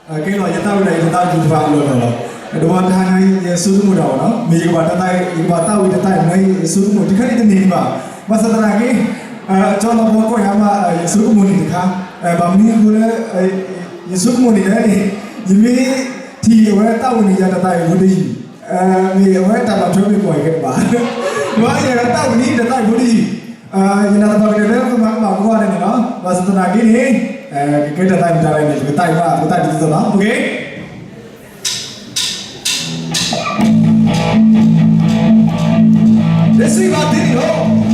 ကဲလီၤ ယသးဝံၣ်တၢ်အံၤ ယသးဝံၣ်တဖၣ်လီၤလီၤလီၤ. ဒီးတဟါညါ ယဆိကမိၣ်တၢ်ဘၣ်နီၤ, မ့ၢ်ယကဘၣ်တၢ်သးဝံၣ် ယကဘၣ်သးဝံၣ်တၢ်အံၤ ယဆိကမိၣ်တခါန့ၣ်တန့ၢ်ဘၣ်. ဘၣ်ဆၣ်သနာ်က့ ကၠီနီၢ်ဘီကီၢ်ယၤမး ယဆိကမိၣ်န့ၣ်တခါ, ဘၣ်မနုၤအဃိလၢ ယဆိကမိၣ်န့ၣ်လဲၣ်န့ၣ်, ယမ့ၢ်ထံၣ်အဝဲသးဝံၣ်န့ၣ် ယၤတၢ်သးဝံၣ်ဖိတယုၢ်, မ့ၢ်အဝဲတၢ်ဘၣ်ထွဲမ့ၢ်ကွၢ်ယၤကဲတဘၣ်, ဒီးယၤတၢ်သးဝံၣ်န့ၣ် တၢ်သးဝံၣ်ဖိတယုၢ်, ယနာ်သပှၢ်ကတၢၢ်လၢပမၤကမၣ်ကီးန့ၣ်လီၤ. ဘၣ်ဆၣ်သနာ်က့န့ၣ် ကကဲတၢ်သးဝံၣ်တၢ်လဲၣ်န့ၣ် ပကသးဝံၣ်ဘၣ် ပကသးဝံၣ်ဒ်သိးနီၤ, ပက Let's see about this, yo.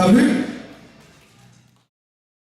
အဝဲန့ၣ်